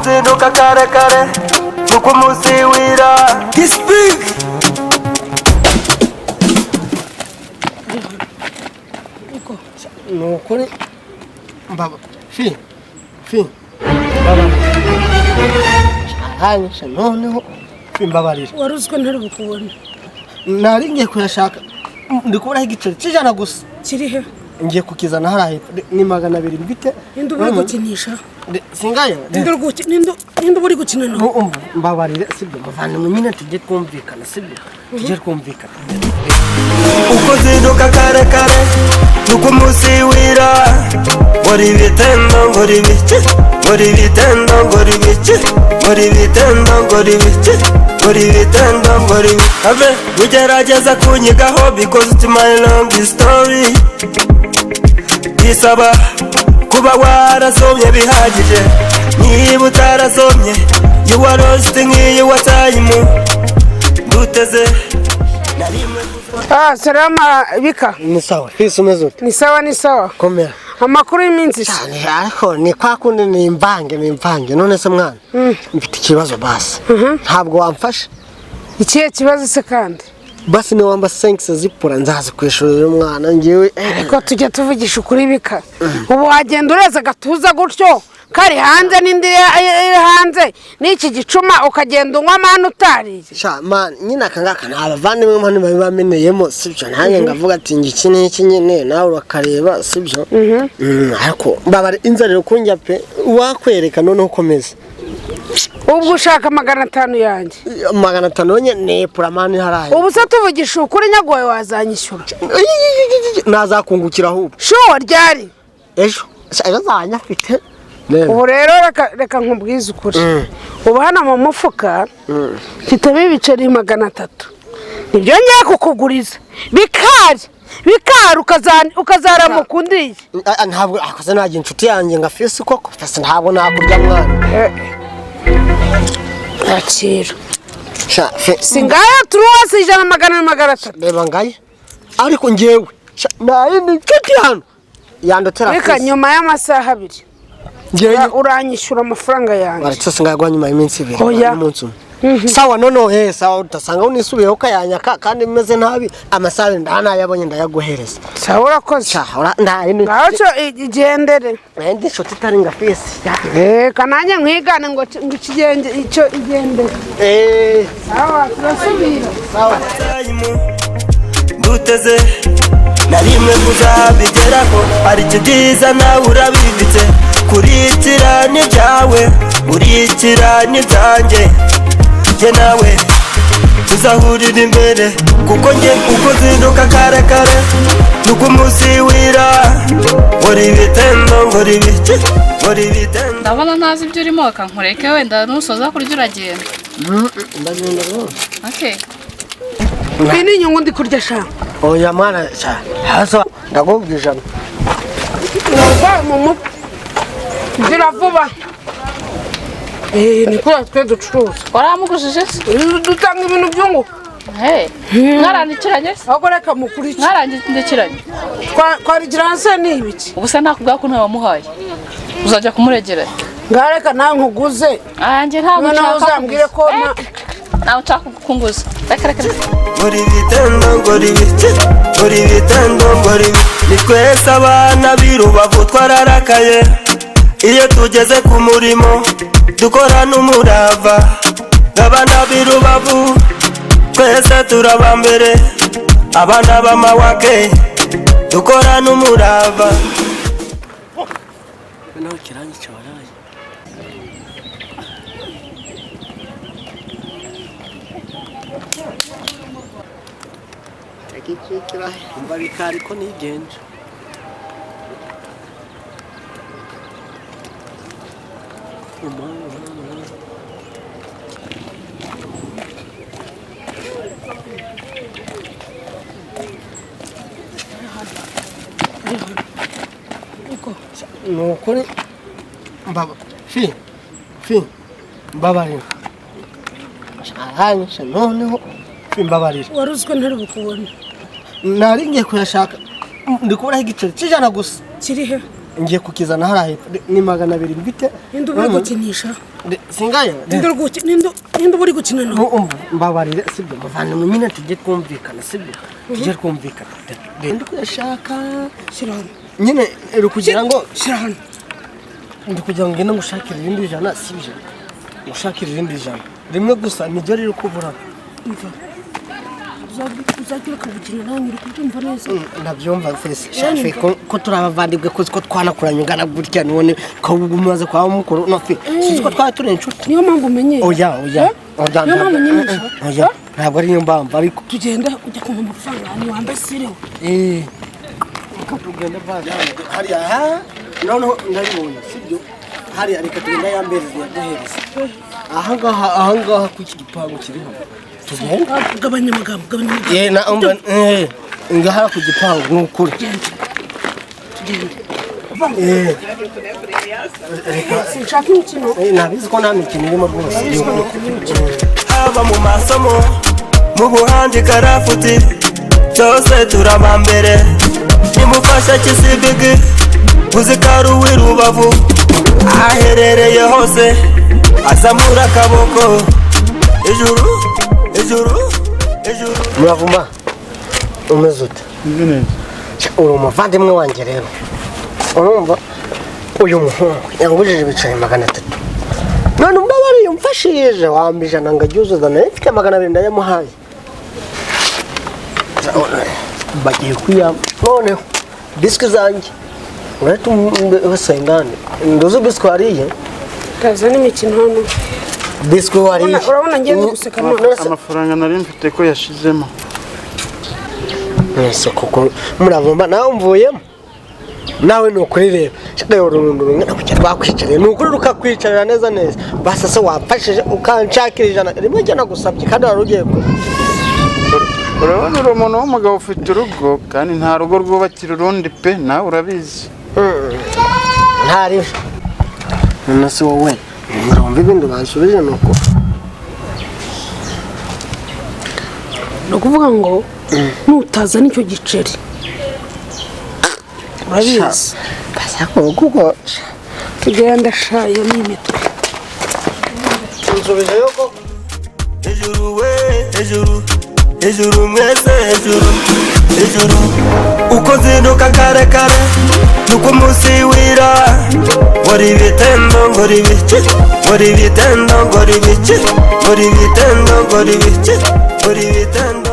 Nzinduka kare kare nuko umunsi wira. This big. Ni ukuri mbaba fi fi mbaba aranyishe noneho fi mbabarira. Wari uzi ko ntari bukubone? Nari ngiye kuyashaka, ndi kubonaho igiceri cy'ijana gusa. Kiri he? Ngiye kukizana hariya hepfo, ni 200 mfite. Ninde uba uri gukinisha? Singayo. Ninde uba uri gukina nawe? Umva, mbabarire, sibyo muvandimwe, nyine tujye twumvikana, sibyo tujye twumvikana. Uko nzinduka kare kare nuko umunsi wira, nkora ibitendo, nkora ibiki, nkora ibitendo, nkora ibiki, nkora ibitendo, nkora ibiki, nkora ibitendo, nkora ibi have ugerageza kunyigaho because it's my long story. Bisaba kuba warasomye bihagije, niba utarasomye you are lost nk'iyi wa time nduteze na rimwe. Ah, salama bika. Ni sawa fisi, umeze ute? Ni sawa, ni sawa. Komera. Amakuru y'iminsi se? Cyane, ariko ni kwa kundi, ni imvange, ni imvange. None se mwana, mfite ikibazo basi, ntabwo wamfasha? Ikihe kibazo se kandi? Basi niba wamba senkisi zipura nzazikwishurira umwana ngewe. Ariko tujya tuvugisha ukuri bika, ubu wagenda ureza agatuza gutyo kari hanze n'indi iri hanze n'iki gicuma, ukagenda unywa amani utariye? Sha man, nyine aka ngaka ni abavandimwe mani babi bameneyemo, sibyo? Nanjye ngavuga ati ngo iki n'iki nyine nawe urakareba, sibyo? Ariko mbabare, inzara iri kunjya pe, wakwereka noneho ukomeze. Ubwo ushaka 500 yanjye? 500 nyine ni puramani haraye. Ubu se tuvugisha ukuri, nyagoye wazanyishyura? Nazakungukira ahubwo. Shuwa ryari? Ejo. Sha, ejo nzaba afite. Ubu rero reka nkubwize ukuri, ubu hano mu mufuka mfitemo ibiceri 300, nibyo ngiye kukuguriza bikari bikari ukazaramuka undiye. Ntabwo akoze, nagira inshuti yanjye nga fisi koko, fisi ntabwo nakurya mwana. Akira. Sha, Si ngaya turuwasi ijana magana 300. Reba ngaye, ariko ngewe sha, nta yindi nshuti hano yandotera. Reka Fisi. Nyuma y'amasaha 2 Ngewe uranyishyura amafaranga yanjye. Baretse singagwa nyuma y'iminsi 2 Oya. n'umunsi umwe. Sawa noneho he, sawa, utasanga unisubiyeho ukayanyaka kandi meze nabi. Amasaha 2 ndanayabonye, ndayaguhereza. Sawa, urakoze. Sha, nta yindi Ngaho cyo igendere. Nta yindi nshuti itari nga fisi. Reka nanjye nkwigane ngo ikigenge icyo igendere. Sawa, turasubira. Sawa. Time nduteze na rimwe kuzabigeraho, aricyo byiza nawe urabifite, kurikira n'ibyawe, urikira n'ibyanjye, njye nawe tuzahurira imbere, kuko njye uko nzinduka kare kare nuko umunsi wira, nkora ibitendo, nkora ibiki, nkora ibitendo. Ndabona ntazi ibyo urimo, reka nkureke, wenda nusoza kurya uragenda. Ndagenda rwose. Okay. Iyi ni inyungu ndi kurya sha. Oya mwana, sha hasi ndakubwira 100. Urarwaye mu mutwe, gira vuba. Ni kuriya twe ducuruza. Waramugujije se? Dutanga ibintu byunguka. Hey, mwarandikiranye se? Ahubwo reka mukurikire. Mwarandikiranye? Twarigira se ni ibiki? Ubu se ntakubwira ko ntawamuhaye, uzajya kumuregera. Ngaho reka nawe nkuguze. Anjye ntabwo Noneho nshaka uzambwire ko kuguza. Ntabwo nshaka kunguza, reka reka reka. Nkora ibitendo, nkora ibiki, nkora ibitendo, nkora ibi. Ni twese abana b'i Rubavu twararakaye, iyo tugeze ku murimo dukorana umurava. Abana b'i Rubavu twese turaba mbere, abana b'amawake dukorana umurava. Naho kirangica waraye. Umva bikari ko nigenje. Ni ukuri mbaba fi fi mbabarira aranyishe noneho fi mbabarira. Wari uzi ko ntari bukubone? Nari ngiye kuyashaka, ndi kubonaho igiceri cy'ijana gusa. Kiri he? Ngiye kukizana hariya hepfo, ni 200 mfite. Ninde uba uri gukinisha? Singaya. Ninde uri gukina nawe? Mbabarire sibyo muvandimwe nyine tujye twumvikana sibyo? Tujye twumvikana. Ndi kuyashaka. Shyira hano. Nyine uri kugira ngo shyira hano. Ndi kugira ngo ngende ngushakire irindi jana sibyo? Ngushakire irindi jana. Rimwe gusa niryo riri kubura. Umva. Uzagira ukabukina nawe uri kubyumva neza. Ndabyumva fese. Shafi ko turi abavandimwe ko twanakuranye ungana gutya none ko umaze kwa mukuru no fi. Sinzi ko twari turi inshuti. Niyo mpamvu umenyeye. Oya oya. Oya. Niyo mpamvu nyemeje. Oya. Ntabwo ari niyo mpamvu ariko tugenda ujya kumpa amafaranga ni wambaye sirewe. Reka tugende hariya ha noneho ndabibonye sibyo? Hariya reka tugenda yambereze yaduhereza. Ahangaha ku iki gipangu kiri hano. Tugenda. Gabanya amagambo, gabanya amagambo. Na umva ngaha ku gipangu ni ukuri. Tugende. Sinshaka imikino. Nabizi ko nta mikino irimo rwose. Haba mu masomo, mu buhanzi karafuti, byose turabambere. Nimufasha kisibigi, muzikaru w'irubavu, aherereye hose, azamura akaboko. Ijuru, ijuru, ijuru. Muravumba, umeze ute? Uri umuvandimwe wanjye rero. Urumva uyu muhungu yangujije ibiceri 300. None mbabariye umfashije wamba ijana ngo aryuzuza nayo mfite 200 ndayamuhaye. Bagiye kuyama noneho biswi zanjye urahita ubasengane nduzi biswi wariye Kaza n'imikino hano. Biswi wariye. Urabona ngiye guseka none. Amafaranga nari mfite ko yashizemo. Ese koko muravumba nawe mvuyemo. Nawe nukuri rero shaka urundu rungana kucya twakwicariye nukuri rukakwicarira neza neza basa se wamfashije ukanshakira ijana rimwe njye nagusabye kandi wari ugiye kure. Urabona uri umuntu w'umugabo ufite urugo kandi nta rugo rwubakira urundi pe nawe urabizi. Ntari none se wowe urumva ibindi bansubije nuko ni ukuvuga ngo nutazana icyo giceri urabizi kuko tugenda shayo n'imitwe nsubijeyo koko. Ejuru we, ejuru, ejuru mwese ejuru, ejuru. Uko nzinduka kare kare, nuko umunsi wira. Nkora ibitendo, nkora ibiki, nkora ibitendo, nkora ibiki, nkora ibitendo, nkora ibiki, nkora ibitendo.